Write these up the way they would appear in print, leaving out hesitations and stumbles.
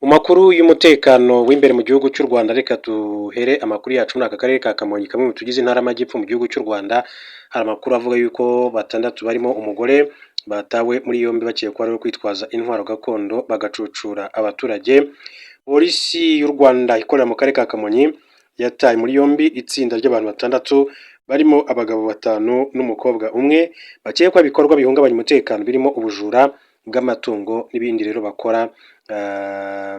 Mu makuru y'umutekano w'imbere mu gihugu cy'u Rwanda, reka duhere amakuru yacu muri aka karere ka Kamonyi, kamwe mu tugize intara y'Amajyepfo mu gihugu cy'u Rwanda. Hari amakuru avuga yuko batandatu barimo umugore batawe muri yombi bakekwaho kwitwaza intwaro gakondo bagacucura abaturage. Polisi y'u Rwanda ikorera mu karere ka Kamonyi yataye muri yombi itsinda ry'abantu batandatu barimo abagabo batanu n'umukobwa umwe, bakekwa ibikorwa bihungabanya umutekano birimo ubujura bw'amatungo n'ibindi rero bakora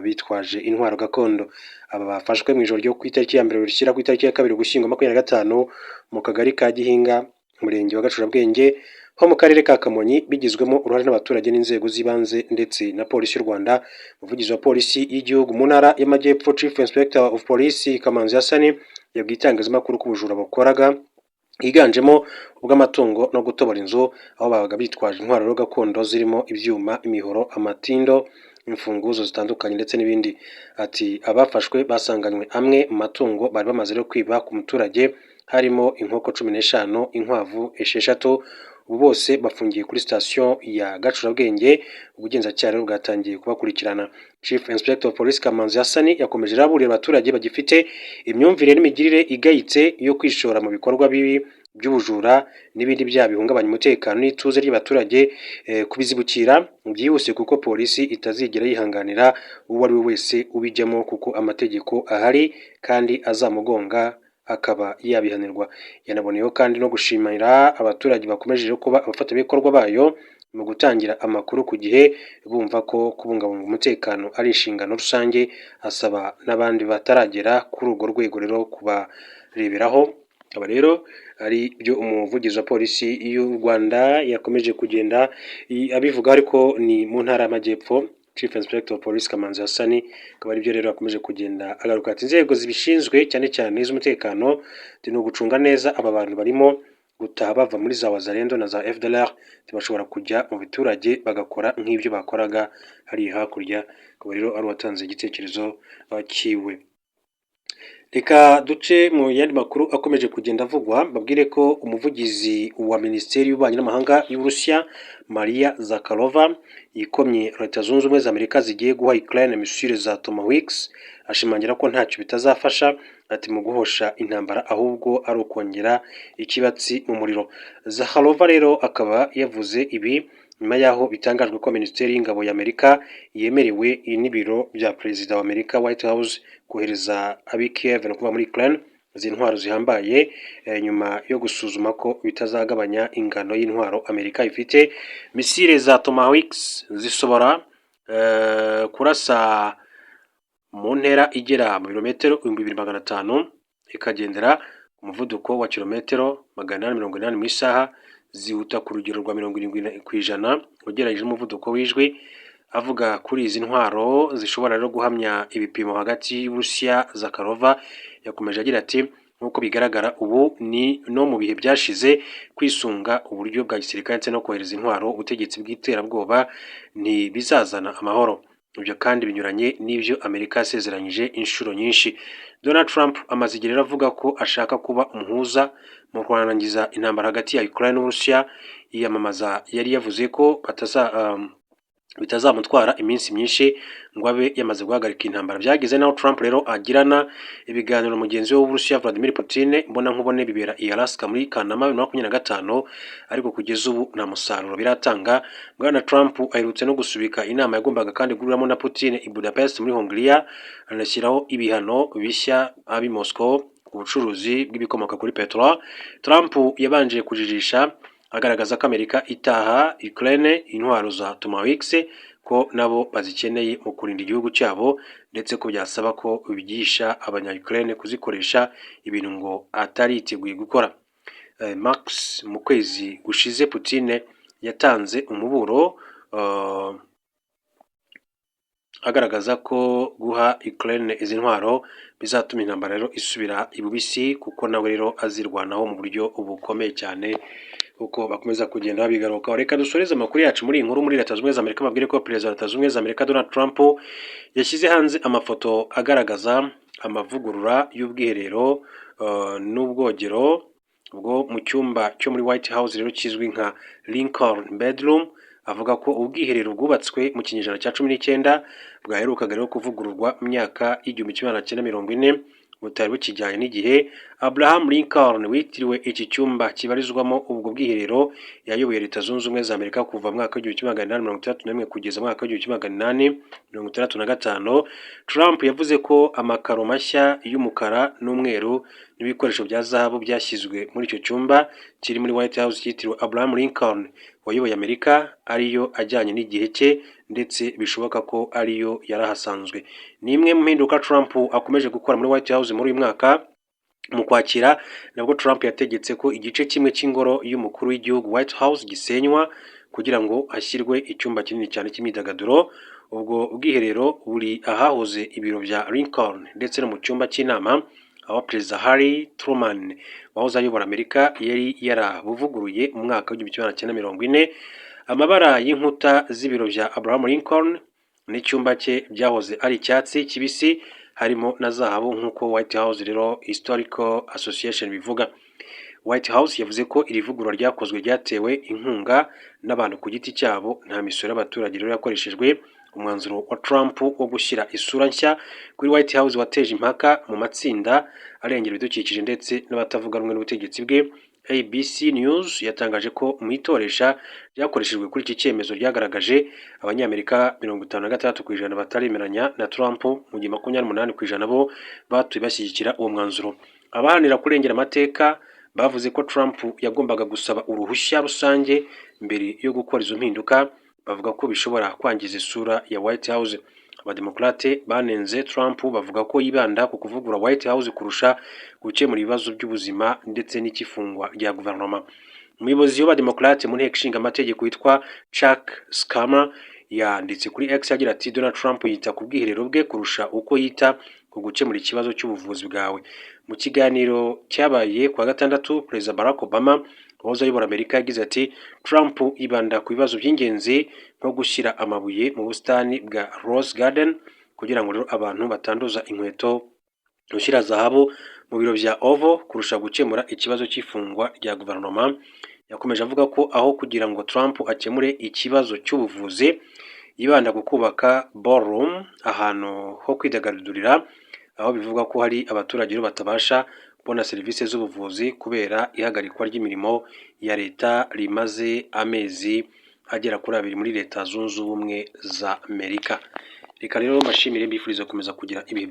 bitwaje intwaro gakondo. Aba bafashwe mu ijoro ryo ku itariki ya 1 rishyira ku itariki ya 2 Ugushyingo 25 mu kagari ka Gihinga, umurenge wa Gacurabwenge ho mu karere ka Kamonyi, bigizwemo uruhare n'abaturage n'inzego z'ibanze ndetse na Polisi y'u Rwanda. Umuvugizi wa Polisi y'igihugu mu ntara y'Amajyepfo, Chief Inspector of Police Kamanzi Hassan, yabwiye itangazamakuru ko ubujura bakoraga higanjemo ubw'amatungo no gutobora inzu, aho babaga bitwaje intwaro gakondo zirimo ibyuma, imihoro, amatindo, imfunguzo zitandukanye ndetse n'ibindi. Ati: "Abafashwe basanganywe amwe mu matungo bari bamaze no kwiba ku muturage, harimo inkoko 15, inkwavu 6. Ubu bose bafungiye kuri sitasiyo ya Gacurabwenge, ubugenzacyaha rero bwatangiye kubakurikirana." Chief Inspector of Police Kamanzi Hassan yakomeje araburira abaturage bagifite imyumvire n'imigirire igayitse yo kwishora mu bikorwa bibi by'ubujura n'ibindi byaha bihungabanya umutekano n'ituze ry'abaturage kubizibukira byihuse, kuko polisi itazigera yihanganira uwo ari we wese ubijyamo, kuko amategeko ahari kandi azamugonga akaba yabihanirwa. Yanaboneyeho kandi no gushimira abaturage bakomeje kuba abafatanyabikorwa bayo mu gutangira amakuru ku gihe, bumva ko kubungabunga umutekano ari inshingano rusange, asaba n'abandi bataragera kuri urwo rwego rero kubareberaho. Aba rero ari byo umuvugizi wa Polisi y'u Rwanda yakomeje kugenda abivuga, ariko ni mu ntara y'Amajyepfo. Chief Inspector of Police Kamanzi Hassan akaba aribyo rero akomeje kugenda agaruka, ati: "Inzego zibishinzwe, cyane cyane iz'umutekano, ni ugucunga neza aba bantu barimo gutaha bava muri za Wazalendo na za FDLR, bashobora kujya mu biturage bagakora nk'ibyo bakoraga hariya hakurya." Akaba rero ari uwatanze igitekerezo cyiwe. Reka duce mu yandi makuru akomeje kugenda avugwa, babwire ko umuvugizi wa Minisiteri y'Ububanyi n'Amahanga y'Uburusiya, Maria Zakharova, yikomye Leta Zunze Ubumwe za Amerika zigiye guha Ukraine misile za Tomahawks, ashimangira ko ntacyo bitazafasha, ati mu guhosha intambara ahubwo ari ukongera ikibatsi mu muriro. Zakharova rero akaba yavuze ibi nyuma y'aho bitangajwe ko Minisiteri y'Ingabo y'Amerika yemerewe n'ibiro bya Perezida wa Amerika, White House, kohereza ab'i Kiev, no kuva muri Ukraine, izi ntwaro zihambaye, nyuma yo gusuzuma ko bitazagabanya ingano y'intwaro Amerika ifite. Misile za Tomahawks zishobora kurasa mu ntera igera mu birometero 2500, ikagendera ku muvuduko wa kilometero 880 mu isaha, zihuta ku rugero rwa 70% ugereranyije n'umuvuduko w'ijwi. Avuga kuri izi ntwaro zishobora rero guhamya ibipimo hagati y'Uburusiya, Zakharova yakomeje agira ati: "Nk'uko bigaragara ubu ni no mu bihe byashize, kwisunga uburyo bwa gisirikare ndetse no kohereza intwaro ubutegetsi bw'iterabwoba ntibizazana amahoro. Ibyo kandi binyuranye n'ibyo Amerika yasezeranyije inshuro nyinshi." Donald Trump amaze igihe rero avuga ko ashaka kuba umuhuza mu kurangiza intambara hagati ya Ukraine n'Uburusiya. Yiyamamaza yari yavuze ko bataza bitazamutwara iminsi myinshi ngo abe yamaze guhagarika intambara. Byageze naho Trump rero agirana ibiganiro na mugenzi we w'Uburusiya, Vladimir Putin, mbona nkubone, bibera i Alaska muri Kanama 2025, ariko kugeza ubu nta musaruro biratanga. Bwana Trump aherutse no gusubika inama yagombaga kandi guhuriramo na Putin i Budapest muri Hongiriya, anashyiraho ibihano bishya abi Moscow ku bucuruzi bw'ibikomoka kuri peteroli. Trump yabanje kujijisha agaragaza ko Amerika itaha Ukraine intwaro za Tomahawks, ko nabo bazikeneye mu kurinda igihugu cyabo, ndetse ko byasaba ko bigisha abanya Ukraine kuzikoresha, ibintu ngo atariteguye gukora. Max mu kwezi gushize Putin yatanze umuburo agaragaza ko guha Ukraine izi ntwaro bizatuma intambara rero isubira ibubisi, kuko nawe rero azirwanaho mu buryo bukomeye cyane, kuko bakomeza kugenda babigarukaho. Reka dusoreze amakuru yacu muri iyi nkuru muri Leta Zunze Ubumwe za Amerika, babwire ko Perezida wa Leta Zunze Ubumwe za Amerika, Donald Trump, yashyize hanze amafoto agaragaza amavugurura y'ubwiherero n'ubwogero bwo mu cyumba cyo muri White House rero kizwi nka Lincoln Bedroom. Avuga ko ubwiherero bwubatswe mu kinyejana cya 19 bwaherukaga rero kuvugururwa mu myaka y'1940 butari bukijyanye n'igihe. Abraham Lincoln witiriwe iki cyumba kibarizwamo ubwo bwiherero yayoboye Leta Zunze Ubumwe za Amerika kuva mu mwaka w'1861 kugeza mu mwaka w'1865. Trump yavuze ko amakaro mashya y'umukara n'umweru n'ibikoresho bya zahabu byashyizwe muri icyo cyumba kiri muri White House cyitiriwe Abraham Lincoln wayoboye Amerika ariyo ajyanye n'igihe cye, ndetse bishoboka ko ariyo yari ahasanzwe. Ni imwe mu mpinduka Trump akomeje gukora muri White House muri uyu mwaka. Mu Kwakira nabwo Trump yategetse ko igice kimwe cy'ingoro y'umukuru w'igihugu White House gisenywa kugira ngo hashyirwe icyumba kinini cyane cy'imyidagaduro. Ubwo bwiherero buri ahahoze ibiro bya Lincoln ndetse no mu cyumba cy'inama aho Perezida Harry Truman wahoze ayobora Amerika yari yarabuvuguruye mu mwaka w'1940. Amabara y'inkuta z'ibiro bya Abraham Lincoln n'icyumba cye byahoze ari icyatsi kibisi harimo na zahabu, nk'uko White House rero Historical Association bivuga. White House yavuze ko iri vugurura ryakozwe ryatewe inkunga n'abantu ku giti cyabo, nta misoro y'abaturage rero yakoreshejwe. Umwanzuro wa Trump wo gushyira isura nshya kuri White House wateje impaka mu matsinda arengera ibidukikije ndetse n'abatavuga rumwe n'ubutegetsi bwe. ABC News yatangaje ko mu itoresha ryakoreshejwe kuri iki cyemezo ryagaragaje Abanyamerika 56% bataremeranya na Trump, mu gihe 28% bo batuye bashyigikira uwo mwanzuro. Abaharanira kurengera amateka bavuze ko Trump yagombaga gusaba uruhushya rusange mbere yo gukora izo mpinduka, bavuga ko bishobora kwangiza isura ya White House. Abademokarate banenze Trump bavuga ko yibanda ku kuvugurura White House kurusha gukemura ibibazo by'ubuzima ndetse n'icy'ifungwa rya guverinoma. Umuyobozi w'Abademokarate mu nteko ishinga amategeko witwa Chuck Schumer yanditse kuri X agira ati: "Donald Trump yita ku bwiherero bwe kurusha uko yita ku gukemura ikibazo cy'ubuvuzi bwawe." Mu kiganiro cyabaye ku wa gatandatu, Perezida Barack Obama wahoze ayobora Amerika yagize ati: "Trump yibanda ku bibazo by'ingenzi nko gushyira amabuye mu busitani bwa Rose Garden kugira ngo rero abantu batanduza inkweto, gushyira zahabu mu biro bya Oval kurusha gukemura ikibazo cy'ifungwa rya guverinoma." Yakomeje avuga ko aho kugira ngo Trump akemure ikibazo cy'ubuvuzi, yibanda ku kubaka ballroom, ahantu ho kwidagadurira, aho bivugwa ko hari abaturage rero batabasha kubona serivisi z'ubuvuzi kubera ihagarikwa ry'imirimo ya leta rimaze amezi agera kuri 2 muri Leta Zunze Ubumwe za Amerika. Reka rero mbashimire, mbifuriza gukomeza kugira ibihe